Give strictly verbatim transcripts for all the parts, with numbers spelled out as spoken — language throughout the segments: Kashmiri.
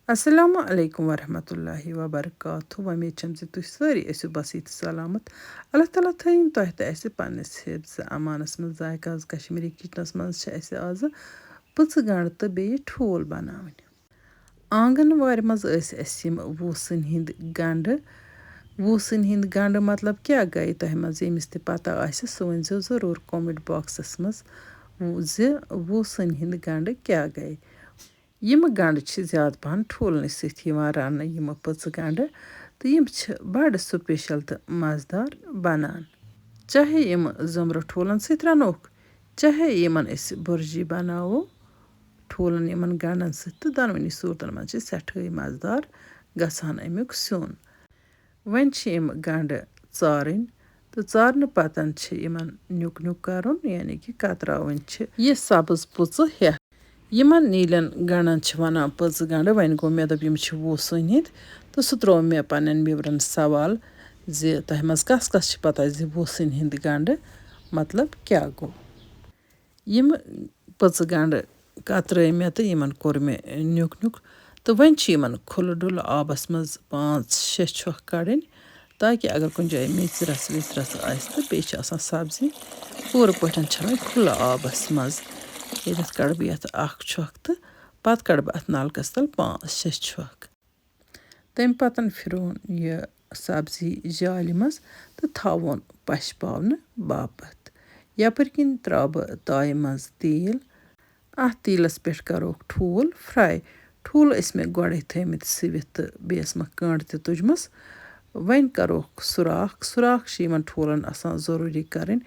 السلام علیکم ورحمۃ اللہ وبرکاتہ۔ وۄمید چھم زِ تُہۍ سٲری ٲسِو بصیٖت سلامت۔ اللہ تعالیٰ تھٲیِن تۄہہِ تہٕ اَسہِ پننِس حفظ امانس منٛز۔ ذائقہ آز کشمیٖری کچنس منٛز چھِ اَسہِ آزٕ پٕژٕ گنٛڈٕ تہٕ بیٚیہِ ٹھوٗل بناوٕنۍ۔ آنٛگن وارِ منٛز ٲسۍ اَسہِ یِم ووٗسٕنۍ ہِنٛدۍ گنٛڈٕ۔ ووٗسٕنۍ ہِنٛدۍ گنٛڈٕ مطلب کیٛاہ گٔے؟ تۄہہِ منٛز ییٚمِس تہِ پتہ آسہِ، سُہ ؤنۍزیو ضروٗر comment boxس منٛز زِ ووٗسٕنۍ ہِنٛدۍ گنٛڈٕ کیٛاہ گٔے۔ یِم گنٛڈٕ چھِ زیادٕ پَہَن ٹھوٗلنٕے سۭتۍ یِوان رَننہٕ، یِم پٕژٕ گنٛڈٕ، تہٕ یِم چھِ بَڑٕ special تہٕ مَزٕدار بَنان۔ چاہے یِم زُمرٕ ٹھوٗلَن سۭتۍ رَنوکھ، چاہے یِمَن أسۍ بُرجی بَناوو ٹھوٗلَن یِمَن گنٛڈَن سۭتۍ، تہٕ دۄنوٕنی صوٗرتَن منٛز چھِ سٮ۪ٹھٲے مَزٕدار گژھان اَمیُک سیُن۔ وۄنۍ چھِ یِم گنٛڈٕ ژارٕنۍ تہٕ ژارنہٕ پَتَن چھِ یِمَن نیُک نیُک کَرُن، یعنی کہِ کتراوٕنۍ چھِ یہِ سبٕز پٕژٕ ہٮ۪تھ۔ یِمَن نیٖلٮ۪ن گنٛڈَن چھِ وَنان پٕژٕ گنٛڈٕ۔ وۄنۍ گوٚو، مےٚ دوٚپ، یِم چھِ ووٗسٕنۍ ہِنٛدۍ، تہٕ سُہ ترٛوو مےٚ پنٛنٮ۪ن وِورَن سوال زِ تۄہہِ منٛز کَس کَس چھِ پَتہ زِ ووٗسٕنۍ ہِنٛدۍ گنٛڈٕ مطلب کیٛاہ گوٚو؟ یِم پٕژٕ گنٛڈٕ کترٲے مےٚ تہٕ یِمن کوٚر مےٚ نیُک نیُک۔ تہٕ وۄنۍ چھِ یِمن کھُلہٕ ڈُلہٕ آبس منٛز پانٛژھ شےٚ چھۄکھ کڑٕنۍ، تاکہِ اگر کُنہِ جایہِ میٚژِ رژھ ویٚژِ رژھ آسہِ تہٕ بیٚیہِ چھِ آسان سبزی پوٗرٕ پٲٹھۍ چھلٕنۍ کھُلہٕ آبس منٛز۔ ییٚتٮ۪تھ کڑٕ بہٕ یتھ اکھ چھۄکھ تہٕ پتہٕ کڑٕ بہٕ اتھ نلکس تل پانٛژھ شےٚ چھۄکھ۔ تَمہِ پَتہٕ پھِرُن یہِ سبزی جالہِ منٛز تہٕ تھاوُن پَشپاونہٕ باپتھ۔ یَپٲرۍ کِنۍ ترٛاوٕ بہٕ تایہِ منٛز تیٖل۔ اَتھ تیٖلَس پٮ۪ٹھ کَروکھ ٹھوٗل fry۔ ٹھوٗل ٲسۍ مےٚ گۄڈَے تھٲومٕتۍ سِوِتھ تہٕ بیٚیہِ ٲسمَکھ کٔنٛڈ تہِ تُجمَژ۔ وۄنۍ کَروکھ سُراخ۔ سُراخ چھِ یِمَن ٹھوٗلَن آسان ضروٗری کَرٕنۍ۔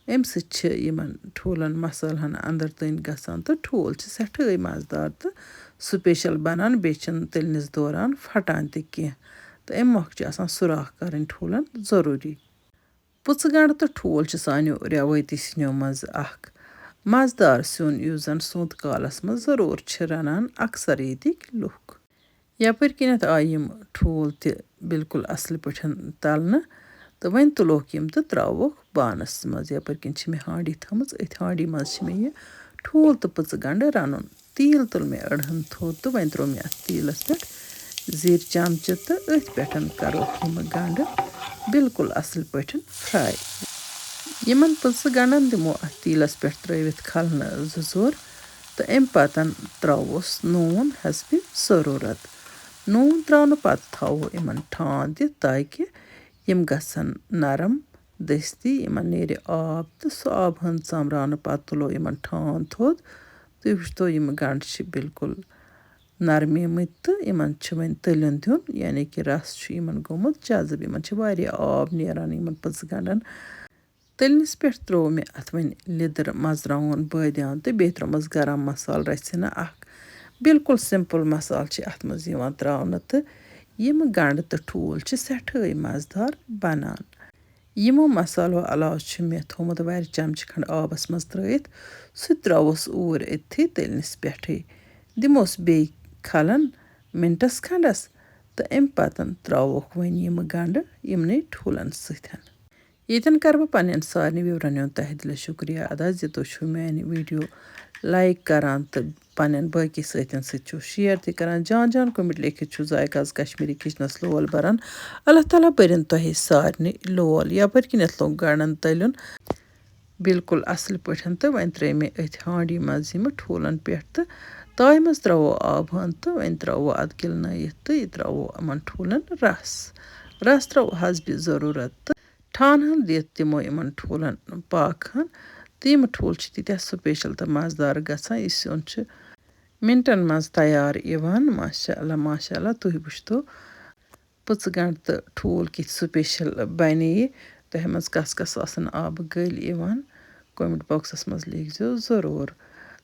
اَمہِ سۭتۍ چھِ یِمَن ٹھوٗلَن مصالہٕ ہَن اَندَر تٔنۍ گژھان تہٕ ٹھوٗل چھِ سٮ۪ٹھٲے مَزٕدار تہٕ special بَنان، بیٚیہِ چھِنہٕ تٔلنِس دوران پھٹان تہِ کینٛہہ۔ تہٕ اَمہِ مۄکھٕ چھِ آسان سُراخ کَرٕنۍ ٹھوٗلَن ضروٗری۔ پٕژٕ گنٛڈٕ تہٕ ٹھوٗل چھِ سانیو رٮ۪وٲیتی سِنیو منٛز اَکھ مَزٕدار سیُن، یُس زَن سونٛتہٕ کالَس منٛز ضروٗر چھِ رَنان اَکثر ییٚتِکۍ لُکھ۔ یَپٲرۍ کِنٮ۪تھ آے یِم ٹھوٗل تہِ بالکل اَصٕل پٲٹھۍ تَلنہٕ تہٕ وۄنۍ تُلوکھ یِم تہٕ ترٛاووکھ بانَس منٛز۔ یَپٲرۍ کِنۍ چھِ مےٚ ہانڈی تھٲمٕژ، أتھۍ ہانڈی منٛز چھِ مےٚ یہِ ٹھوٗل تہٕ پٕژٕ گنٛڈٕ رَنُن۔ تیٖل تُل مےٚ أڑہَن تھوٚد تہٕ وۄنۍ ترٛوو مےٚ اَتھ تیٖلَس پٮ۪ٹھ زِرۍ چمچہٕ تہٕ أتھۍ پٮ۪ٹھ کَروکھ یِم گنٛڈٕ بالکل اَصٕل پٲٹھۍ fry۔ یِمَن پٕژٕ گنٛڈَن دِمو اَتھ تیٖلَس پٮ۪ٹھ ترٛٲوِتھ کھلنہٕ زٕ ژور تہٕ اَمہِ پَتہٕ ترٛاووس نوٗن حسبِ ضروٗرت۔ نوٗن ترٛاونہٕ پَتہٕ تھاوو یِمَن ٹھانٛڈ دِتھ، تاکہِ یِم گژھن نرم دٔستی، یِمَن نیرِ آب تہٕ سُہ آب ہن ژَمراونہٕ پَتہٕ تُلو یِمَن ٹھانٛڈ تھوٚد۔ تُہۍ وٕچھتو، یِم گنٛڈٕ چھِ بالکل نرمیمٕتۍ تہٕ یِمَن چھُ وۄنۍ تٔلیُن دیُن، یعنی کہِ رَس چھُ یِمَن گوٚمُت جذٕب۔ یِمَن چھِ واریاہ آب نیران یِمَن پٕژٕ گنٛڈَن۔ تٔلنِس پٮ۪ٹھ ترٛوو مےٚ اَتھ وۄنۍ لیٚدٕر، مَرژٕوانٛگُن، بٲدیان تہٕ بیٚیہِ ترٛوومَس گرم مصالہٕ رَژھِ ہنا اَکھ۔ بالکل simple مصالہٕ چھِ اَتھ منٛز یِوان ترٛاونہٕ تہٕ یِم گنٛڈٕ تہٕ ٹھوٗل چھِ سٮ۪ٹھٲے مَزٕدار بَنان۔ یِمو مصالو علاوٕ چھُ مےٚ تھوٚومُت وَرِ چمچہٕ کھنٛڈ آبَس منٛز ترٛٲوِتھ، سُہ تہِ ترٛاووس اوٗرۍ أتھی تٔلنِس پٮ۪ٹھٕے۔ دِموس بیٚیہِ کھلَن مِنٹَس کھنٛڈَس تہٕ اَمہِ پَتہٕ ترٛاووکھ وۄنۍ یِم گنٛڈٕ یِمنٕے ٹھوٗلَن سۭتۍ۔ ییٚتٮ۪ن کَرٕ بہٕ پنٛنٮ۪ن سارنٕے viewerن ہُنٛد تہہ دِلہِ شُکریہ ادا زِ تُہۍ چھِو میٛانہِ video like کَران تہٕ پنٛنٮ۪ن باقی سٲتھٮ۪ن سۭتۍ چھِو share تہِ کَران۔ جان جان comment لیکھِتھ چھِو ذائقہ آز کشمیٖری کچنَس لول بَران۔ اللہ تعالیٰ بٔرِن تۄہہِ سارنٕے لول۔ یَپٲرۍ کِنٮ۪تھ لوٚگ گنٛڈَن تٔلیُن بالکل اَصٕل پٲٹھۍ تہٕ وۄنۍ ترٛٲے مےٚ أتھۍ ہانڈی منٛز یِم ٹھوٗلَن پٮ۪ٹھ تہٕ تایہِ منٛز ترٛاوو آب ہن تہٕ وۄنۍ ترٛاوو اَتھ گِلنٲیِتھ تہٕ یہِ ترٛاوو یِمَن ٹھوٗلَن رَس۔ رَس ترٛاوو حسبِ ضروٗرت تہٕ ٹھانہٕ ہن دِتھ دِمو یِمَن ٹھوٗلَن پاکھ ہن۔ تہٕ یِم ٹھوٗل چھِ تیٖتیٛاہ special تہٕ مَزٕدار گژھان، یہِ سیُن چھُ مِنٹَن منٛز تیار یِوان۔ ماشاء اللہ، ماشاء اللہ، تُہۍ وٕچھتو پٕژٕ گنٛڈ تہٕ ٹھوٗل کِتھ special بَنے۔ تۄہہِ منٛز کَس کَس آسَن آبہٕ گٔلۍ یِوان، comment boxس منٛز لیکھزیو ضروٗر۔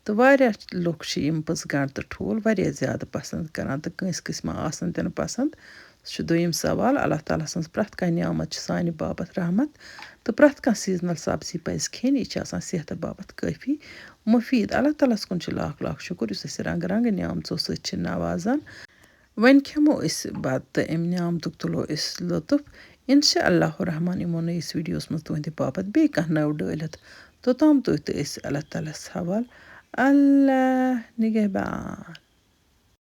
تہٕ واریاہ لُکھ چھِ یِم پٕژٕ گنٛڈ تہٕ ٹھوٗل واریاہ زیادٕ پَسنٛد کَران تہٕ کٲنٛسہِ کٲنٛسہِ ما آسَن تہِ نہٕ پَسنٛد۔ سُہ چھُ دوٚیِم سوال۔ اللہ تعالیٰ سٕنٛز پرٛٮ۪تھ کانٛہہ نعمت چھِ سانہِ باپَتھ رحمت تہٕ پرٛٮ۪تھ کانٛہہ seasonal سبزی پَزِ کھیٚنۍ۔ یہِ چھِ آسان صحتہٕ باپَتھ کٲفی مُفیٖد۔ اللہ تعالیٰ ہَس کُن چھُ لاکھ لاکھ شُکُر، یُس اَسہِ رنٛگہٕ رنٛگہٕ نعمژو سۭتۍ چھِ نوازان۔ وۄنۍ کھٮ۪مو أسۍ بَتہٕ تہٕ اَمہِ نعمتُک تُلو أسۍ لطف۔ اِنشاء اللہ الرحمن یِمو نٔیِس videoس منٛز تُہٕنٛدِ باپَتھ بیٚیہِ کانٛہہ نٔو ڈٲلِتھ۔ توٚتام تُہۍ تہٕ أسۍ اللہ تعالیٰ ہَس حوال۔ اللہ نگہبان۔